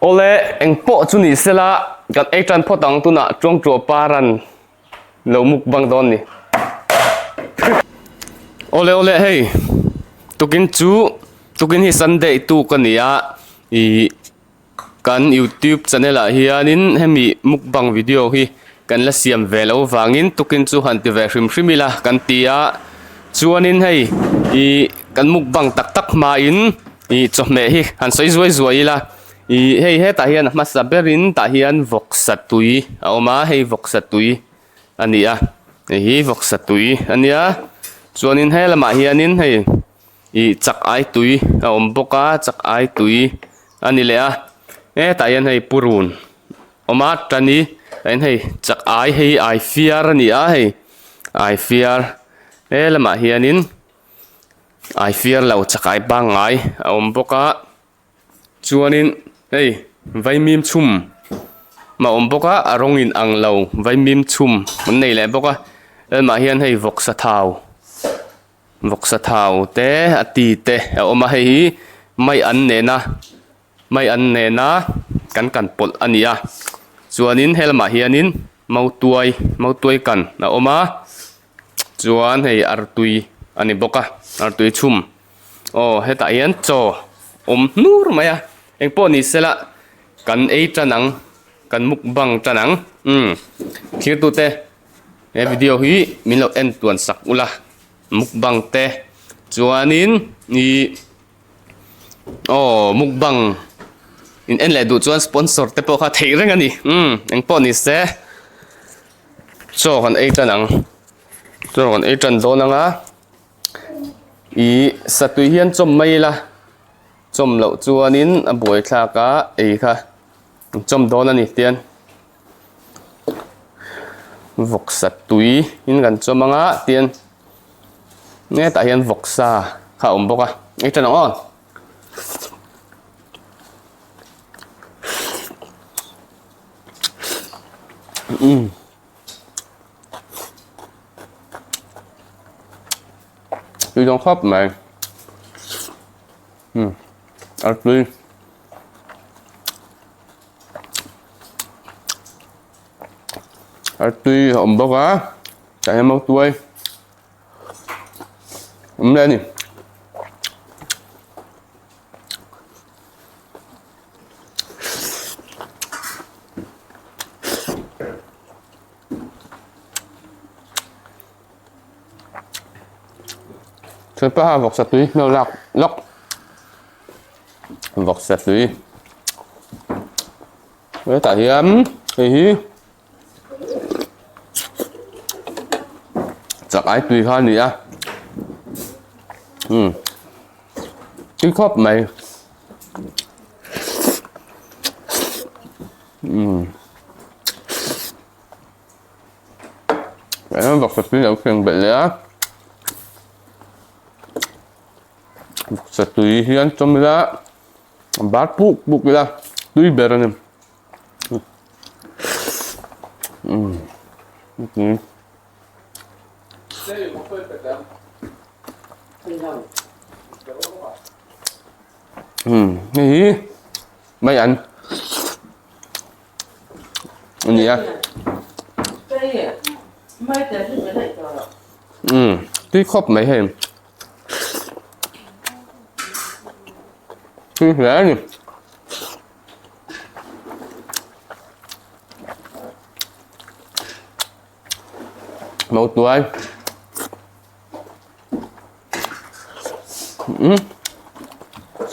Awle engpawh chu ni sela kan ei tan phawt ang tunah Tuangtuah paran lo mukbang dawn ni. Awle awle hei tukin chu tukin hi Sunday tuk a ni a ih Kan youtube channel ah hianin hemi mukbang video hi kan la siam ve loh vangin tukin chu han ti ve hrim hrim ila kan ti a, chuanin hei ih kan mukbang tak tak hmain ih chawhmeh hi han sawi zuai zuai ila ih hei hetah hian a hmasa berin tah hian vawksa tui a awm a, hei vawksa tui a ni a, hei hi vawksa tui a nia chuanin he lamah hianin hei. Ih chak ai tui a awm bawk a chak ai tui a ni leh a hetah hian hei purun awm a tani ah hian hei chak ai hei ai fiar a ni a hei ai fiar he lamah hianin ai fiar lo chak ai pangngai a awm bawk a. Chuanin hei vaimim chhum a awm bawk a a rawng in ang lo vaimim chhum an nei leh bawk a helmah hian hei vawksa thau vawksa thau te a ti te a awm a hei hi mai an nena mai an nena kan kan pawlh a ni a chuanin helamah hianin mautuai mautuai kan a awm a chuan hei artui a ni bawk a artui chhum. Aw hetah hian chaw awm hnur mai a engpawh ni sela kan ei tan ang kan mukbang tan ang umm thirtute he video hi min lo en tuan sak ula mukbang te chuanin ih aw mukbang in en leh duh chuan sponsor te pawh kha theih reng a ni umm engpawh ni se chaw kan ei tan ang chaw kan ei tan dawn ang a. Ih satui hian chawm mai ila chawm loh chuanin a buai thlak a ei kha chawm dawn a ni tian vawksa tui in kan chawm anga tian hetah hian vawksa kha a awm bawk a ei tan ang aw. Tui dawn khawp mai umm a tui a tui a awm bawk a tah hian mautuai awm leh a ni. Paha vawksa tui hmel lak lawk vawksa tui hetah hian hei hi chak ai tui kha a ni a umm tui khawp mai umm vawksa tui lo thleng belh leh a vawksa tui hian chawm ila bar puk puk ila tui ber a ni. Hei hi mai an a ni a tui khawp mai hei tui hle a ni. Màu tuai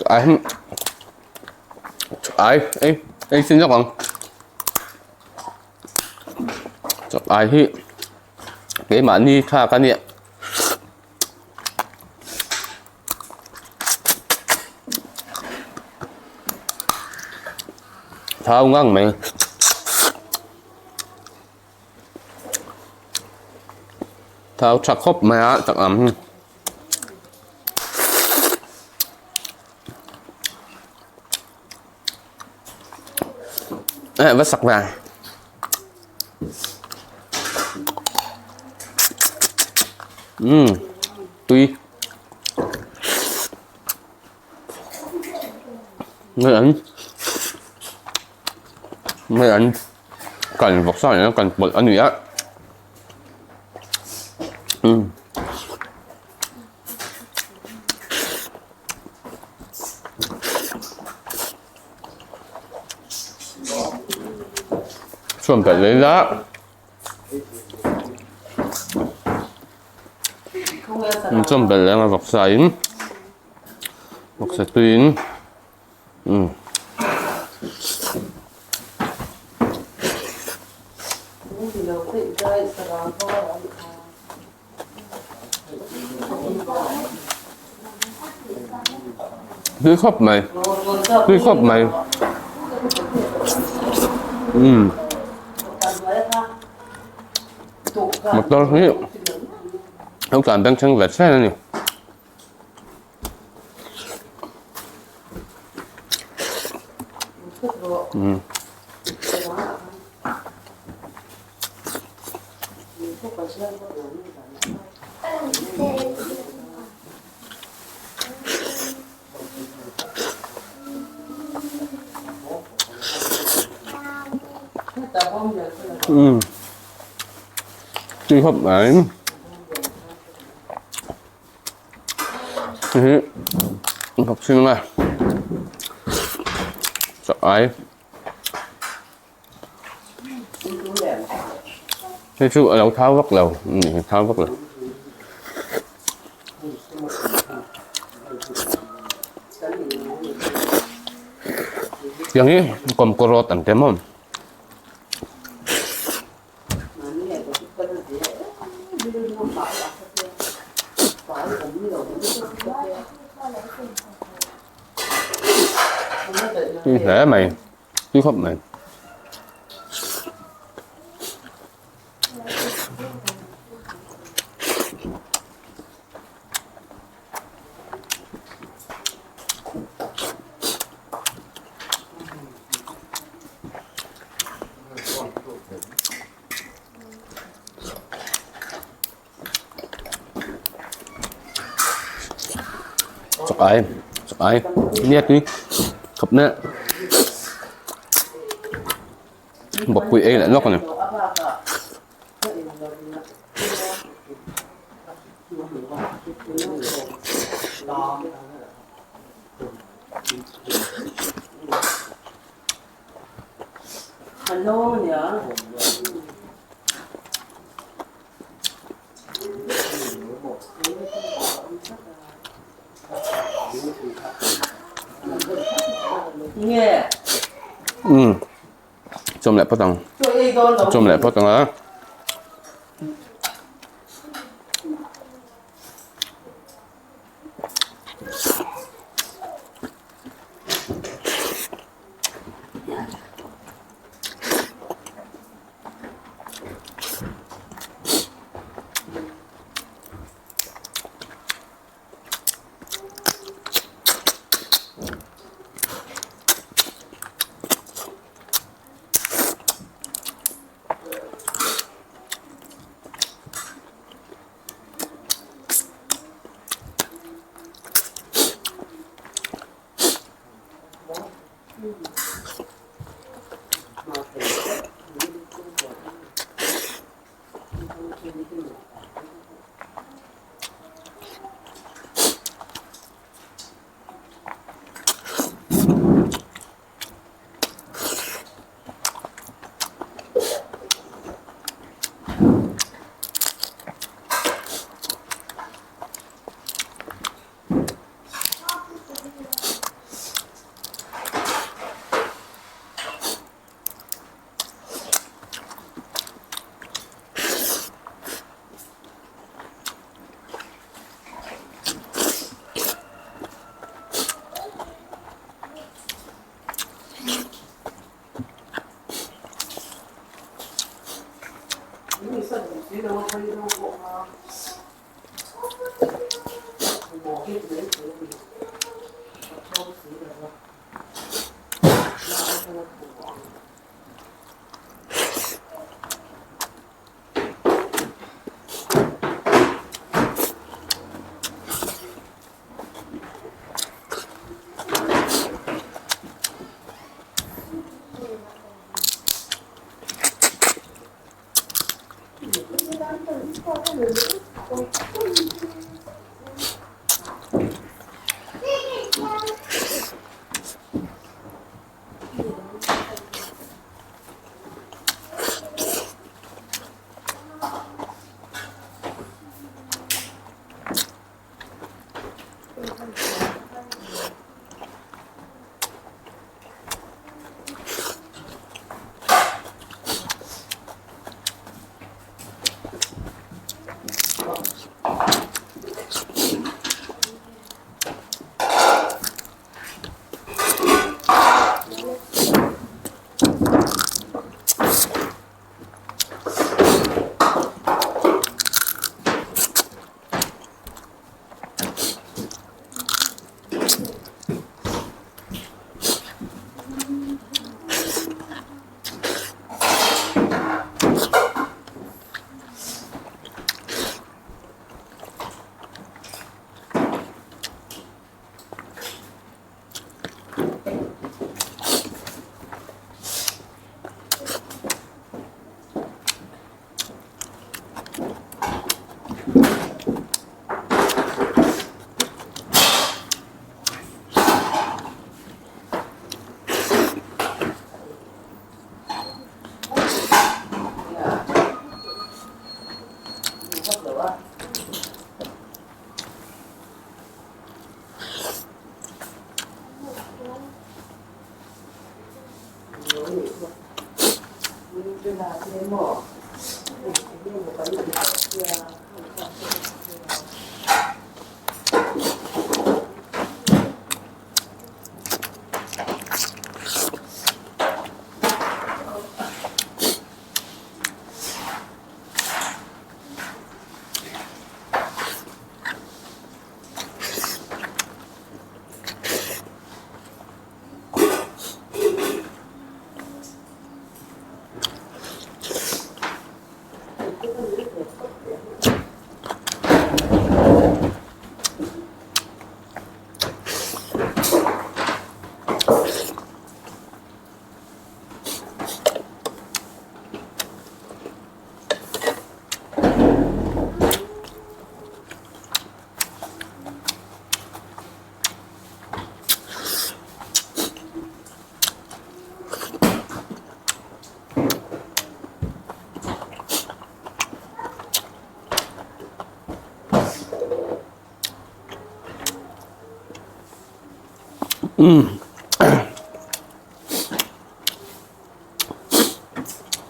ai ai ei ei xin cho con ai hi keimahni thlak a nia. Thau ngang mai. Thau tha khawp mai a tak ang. Ê va sak vàng. Umm tui. Ngon lắm. Hei an kan vawksa nen a kan pawlh a ni a. Umm. Chhuan belh leh ila. Chhuan belh leh anga vawksa in vawksa tui in umm. Tui khawp mai tui khawp mai umm motor hi lo tlan bengchheng ve chen a ni. Umm. Umm tui khawp mai hei hi bawk chin anga chak ai. Hei chu a lo thau vak lo a thau vak lo. Tiang hi kawmkaw rawt an ti a maw. Tui hle mai. Tui khawp mai. Chak ai chak ai nia tui khawp na bawkpui ei leh lawk a ni. Umm chawm leh phawt ang chawm leh phawt ang a.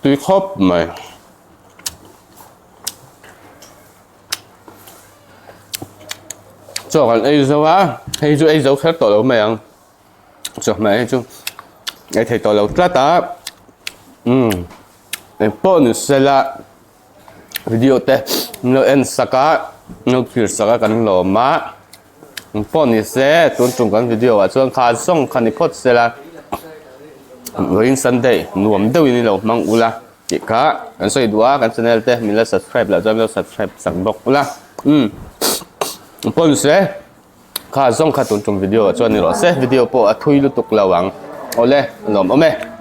Tui khawp mai. Chaw kan ei zo a, hei chu ei zo kher tawh lo mai ang. Chawhmeh hi chu ei thei tawh lo tlat a. Umm engpawh ni sela video te min lo en sak a, min lo thlir sak a kan lawm a. Engpawh ni se tun tum kan video ah chuan kha zawng kha ni phawt sela vawiin Sunday nuam deuhin i lo hmang ula tih kha kan sawi duh a, kan channel te min la subscribe loh chuan min lo subscribe sak bawk ula. Umm engpawh ni se. Kha zawng kha tun tum video ah chuan ni rawh se, video pawh a thui lutuk lo ang. Awle, a nuam awm e.